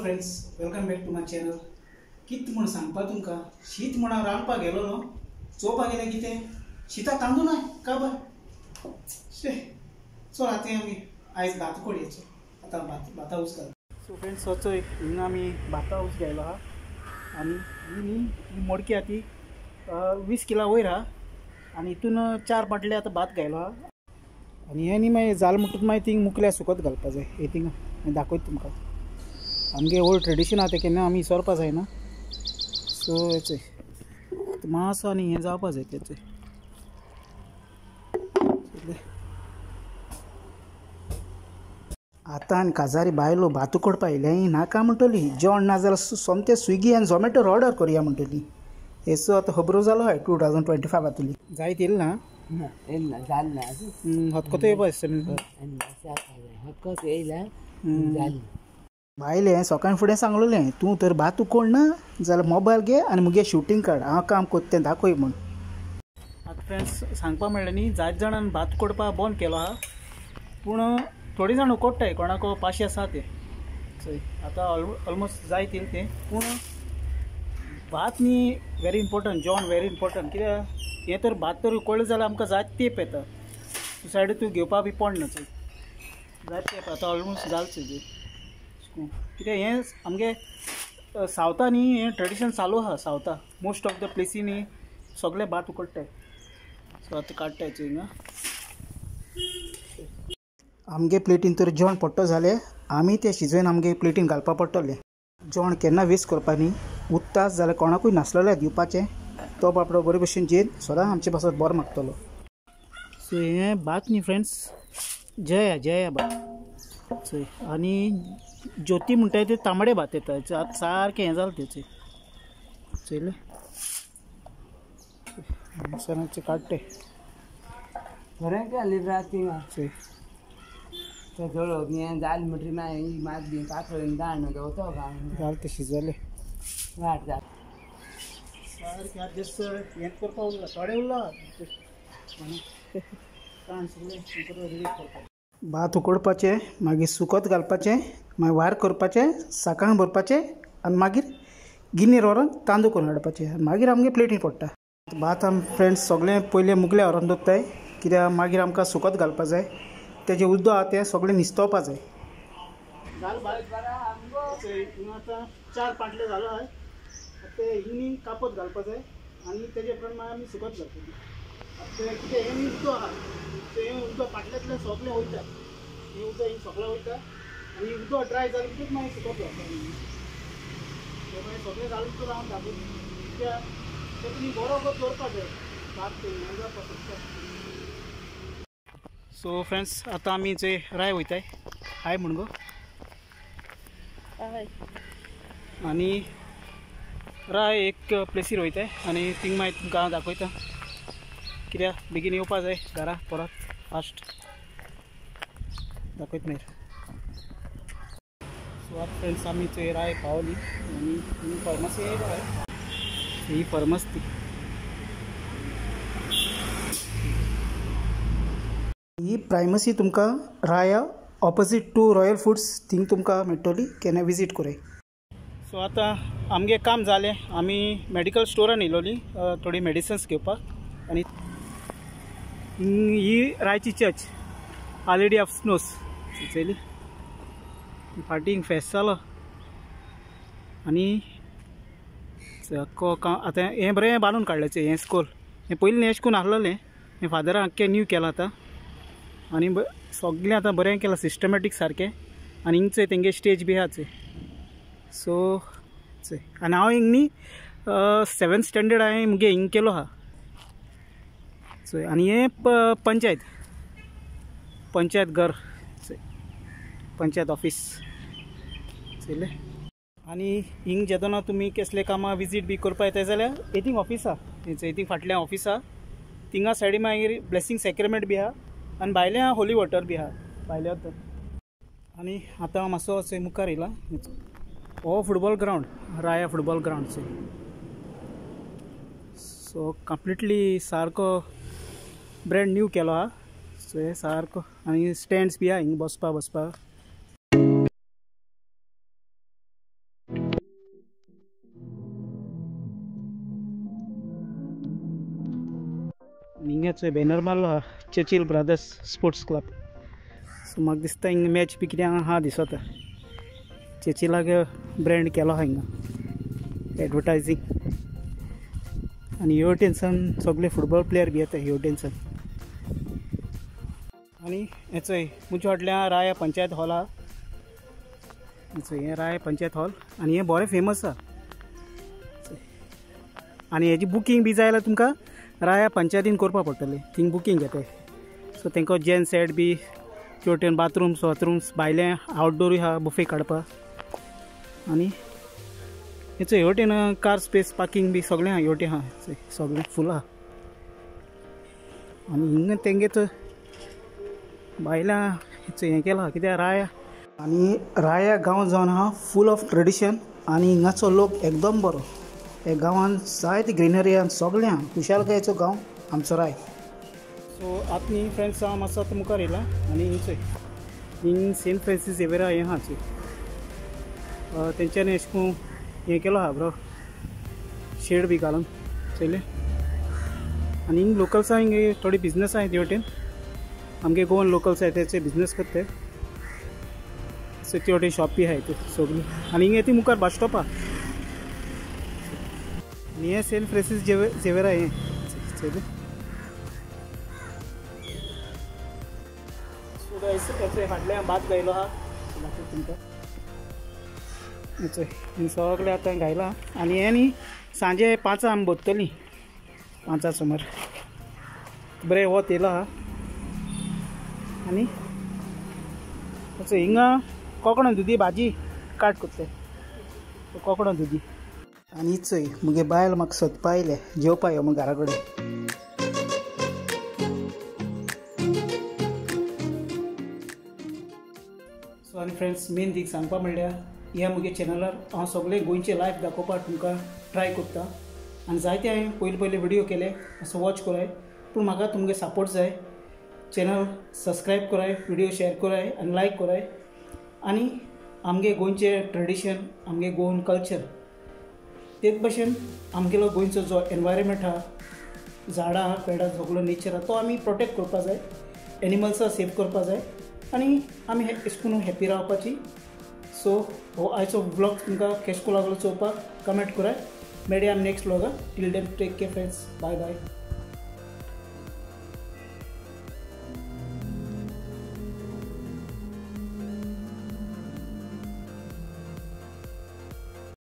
Friends, welcome back to my channel. कित म्हूण सांगपा तुमकां, शीत म्हूण हांव रांदपाक गेलो न्हू, चोवपाक गेलें कितें शिता तांदूळ ना काबार. शे चल आतां आमी आयज भात कोडयेचो, आतां भाता ऊस घाल. सो फ्रेंड्स, वचोय हिंगा आमी भाता ऊस घायलो आहा. आनी ही न्ही ही मडकी आहा ती 20 किला वयर आहा आनी हितून 4 पाटले आतां भात घायलो आहा. आनी हें न्ही मागीर जालें म्हणटकच मागीर थिंग मुकल्या सुकत घालपा जाय. हे थिंग दाखयता तुमकां, आमगे ओल्ड ट्रेडिशन आहा तें केन्ना आमी विसरपा जायना. सो हेचय मासो आनी हें जावपा जाय तेचें. आतां आनी काजारी बायलो भात उकडपा येयल्या नाका म्हणटली, जेवण ना जाल्यार सोमतें स्विगी आनी झोमॅटोर ऑर्डर करुया म्हणटली. हेचो आतां खबरो जालो हय 2025 जातली. जायत येयली ना हतकतो येवपा दिसता. बायलें सकाळीं फुडें सांगलेलें, तूं तर भात उकोड ना जाल्यार मोबायल घे आनी मुगे शुटींग काड, हांव काम कोत्ता तें दाखय म्हूण. आतां फ्रेंड्स सांगपा म्हणलें न्ही, जायत जाणान भात उकडपा बंद केलो आहा, पूण थोडीं जाण उकडटाय, कोणाक पाशी आसा ते. चोय आतां ऑलमोस्ट जायत येयलें तें. पूण भात न्ही व्हेरी इम्पोर्टंट, जेवण व्हेरी इम्पोर्टंट. कित्याक हें तर भात तर उकडलें जाल्यार आमकां जायत तेंप येता, सायडी तूं घेवपा बी पडना. चोय जायत तेंप आतां ऑलमोस्ट जालें चोय. कित्याक हें आमगे सावथा न्ही हें ट्रेडिशन चालू आहा. सावथा मोस्ट ऑफ the प्लेसीनी सगळे भात उकडटाय. सो आतां काडटाय चोय हिंगा. आमगे प्लेटीन तर जेवण पडटो जालें, आमी तें शिजोवन आमगे प्लेटीन घालपा पडटलें. जेवण केन्ना वेस्ट करपा न्ही, उत्तास जाल्यार कोणाकूय नासलेलें दिवपाचें, तो बाबडो बरे भशेन जेवन सदां आमचे पासत बरो मागतलो. सो हें भात न्ही फ्रेंड्स, जया जया भात. चोय आनी ज्योती म्हणटाय ते तांबडे भात येता, आतां सारकें हें जालें तेचें. चोयलें सरांचे काडटे बरें केलें राती. चोय जालें म्हणटरी मागीर मात बी पातळ दाण दवरतो जालें तें शिजलें वाट जालें सारकें. आतां जस्ट हें करपा उरलां, थोडें उरलां काण सगळें रेडी करपाक. भात उकडपाचें, मागीर सुकत घालपाचें, मागीर वार करपाचें, साकां भरपाचें आनी मागीर गिन्नीर व्हरोन तांदूळ करून हाडपाचें आनी मागीर आमगे प्लेटीन पडटा. भात आमी फ्रेंड्स सगळें पयलें मुगले व्हरोन दवरताय, कित्याक मागीर आमकां सुकत घालपा जाय, तेजें उदक आहा तें सगळें निस्तोवपा जाय. जालें भात आतां 4 पाटले जालो आहा, तें हिंग कापत घालपा जाय आनी तेजे उपरांत मागीर आमी सुकत घालतलीं. आतां कितें हें उदक आहा तें उदक पाटल्यांतल्यान सगळें वयता, हें उदक हिंग सगळें वयता आनी उदक ड्राय जालें म्हणटकच मागीर सुकत घालता. तें मागीर सगळें जालें म्हणटकच हांव दाखयता. कित्याक तें तुमी बरो वगत दवरपा जाय भात हें जावपा शकता. सो फ्रेंड्स आतां आमी जे राय वयताय हाय म्हण गो. आनी राय एक प्लेसीर वयताय आनी थिंग मागीर तुमकां हांव दाखयता, कित्याक बेगीन येवपा जाय घरा परत फास्ट दाखयत मागीर. सो आतां फ्रेंड्स आमी चोय राय पावली आनी ही फार्मासी ही फार्मास ती. ही प्रायमसी तुमकां Raya opposite to royal foods thing तुमकां मेळटली, केन्ना विजीट कराय. सो आतां आमगे काम जालें, आमी मेडिकल स्टोरान येयलोली थोडी मेडिसिन्स घेवपाक. आनी ही रायची church our lady of snows चोयली, फाटीं फेस्त जालो. आनी आतां हें बरें बांदून काडलें हें स्कूल, हें पयलीं हें करून आसलेलें, हें फादरान आख्खें न्यू केलां आतां. आनी सगळें आतां बरें केलां सिस्टमॅटीक सारकें. आनी हिंग चोय तेंगे स्टेज बी आहा चोय. सो चोय आनी हांव हिंग न्ही 7th standard हांवें मुगे हिंग केलो आहा. चोय आनी हें पंचायत पंचायत घर चोय, पंचायत ऑफीस चोयलें. आनी हिंग जेदोना तुमी कसले कामां विजीट बी करपा येताय जाल्यार हेतींग ऑफीस आहा, हेतींग फाटल्यान ऑफीस आहा, थिंगा सायडी मागीर ब्लेसींग सेक्रेमेंट बी आहा आनी भायल्या होली वॉटर बी आहा भायल्या. तर आनी आतां मातसो चोय मुखार येयला हो football ground, Raya football ground चोय. सो कंप्लिटली सारको ब्रँड न्यू केलो आहा. सो हे सारको आनी स्टँड्स बी आहा हिंग बसपा बसपा. हिंगाचो बॅनर मारलो आहा, Churchill brothers sports club. So म्हाका दिसता हिंगा मॅच बी कितें आहा दिसता. चर्चिलाक ब्रँड केलो आहा हिंगा एडवर्टायजींग. आनी ह्यो वटेनसान सगळे फुटबॉल प्लेयर बी येता ह्यो वटेनसान. आनी हेचोय मुच्या फाटल्यान राया पंचायत हॉल आहा. हें राय पंचायत हॉल आनी हें बरें फेमस आहा. आनी हेजी बुकींग बी जाय जाल्यार तुमकां राया पंचायतीन करपा पडटलें, थिंग बुकींग घेताय. सो तांकां जेन सेट बी ते वटेन बाथरूम्स वॉथरूम्स भायलें आवटडोरूय आहा बुफे काडपाक. आनी हेचो हे वटेन कार स्पेस पार्कींग बी सगळें आहा हे वटेन आहा, सगळें फूल आहा. आनी हिंगा तेंगे तर बायलां हेचो हें केलां कित्याक राया. आनी राया गांव जावन आहा फूल ऑफ ट्रेडिशन आनी हिंगाचो लोक एकदम बरो. ह्या गांवान जायती ग्रिनरी आनी सगळें आहा, खुशालकायेचो गांव आमचो राय. सो आतां न्ही फ्रेंड्स हांव मातसो आतां मुखार येयला आनी हिंगचोय हिंग सेंट फ्रांसीस झेवियरा हें आहा चोय, तेंच्यांनी अशें करून हें केलो आहा बरो शेड बी घालून चोयलें. आनी हिंग लोकल्सां हिंग थोडी बिजनस आहाय ते वटेन, आमगे गोवन लोकल्स आहाय तेचे बिजनस करते. सो ते वटेन शॉप बी आहाय ते सगळी. आनी हिंग ती मुखार बस स्टॉप आहा. आनी हें सेंट फ्रांसीस झेवियरा हें चोयलें. सो गायस हेचो फाटल्यान भात घायलो आहा दाखयता तुमकां. हेचो सगळें आतां घायलां. आनी हें न्ही सांजे 5 आमी भरतलीं, 5 सुमार बरें वत येयलां आहा. आनी हिंगा कोकण दुदी भाजी काट करते, कोकण दुदी. आनी चोय मुगे बायल म्हाका सोदपा आयले जेवपा यो मग घरा कडेन. सो आनी फ्रेंड्स मेन थींग सांगपा म्हणल्यार ह्या मुगे चॅनलार हांव सगळें गोंयचें लायफ दाखोवपाक तुमकां ट्राय करता. आनी जायते हांवें पयले पयले व्हिडियो केले असो वॉच कराय, पूण म्हाका तुमगे सपोर्ट जाय. चॅनल सबस्क्रायब कराय, व्हिडियो शेअर कराय आनी लायक कराय. आनी आमगे गोंयचें ट्रेडिशन, आमगे गोवन कल्चर, तेच भशेन आमगेलो गोंयचो जो एनवायरमेंट आहा, झाडां आहा, पेडां, सगळो नेचर आहा, तो आमी प्रोटेक्ट करपा जाय, एनिमल्सां सेव करपा जाय आनी आमी अशें करून हॅपी रावपाची. सो हो आयचो व्लॉग तुमकां केशको लागलो चोवपाक कमेंट कराय. मेळया आमी next व्लॉगाक. Till then take care friends, bye bye.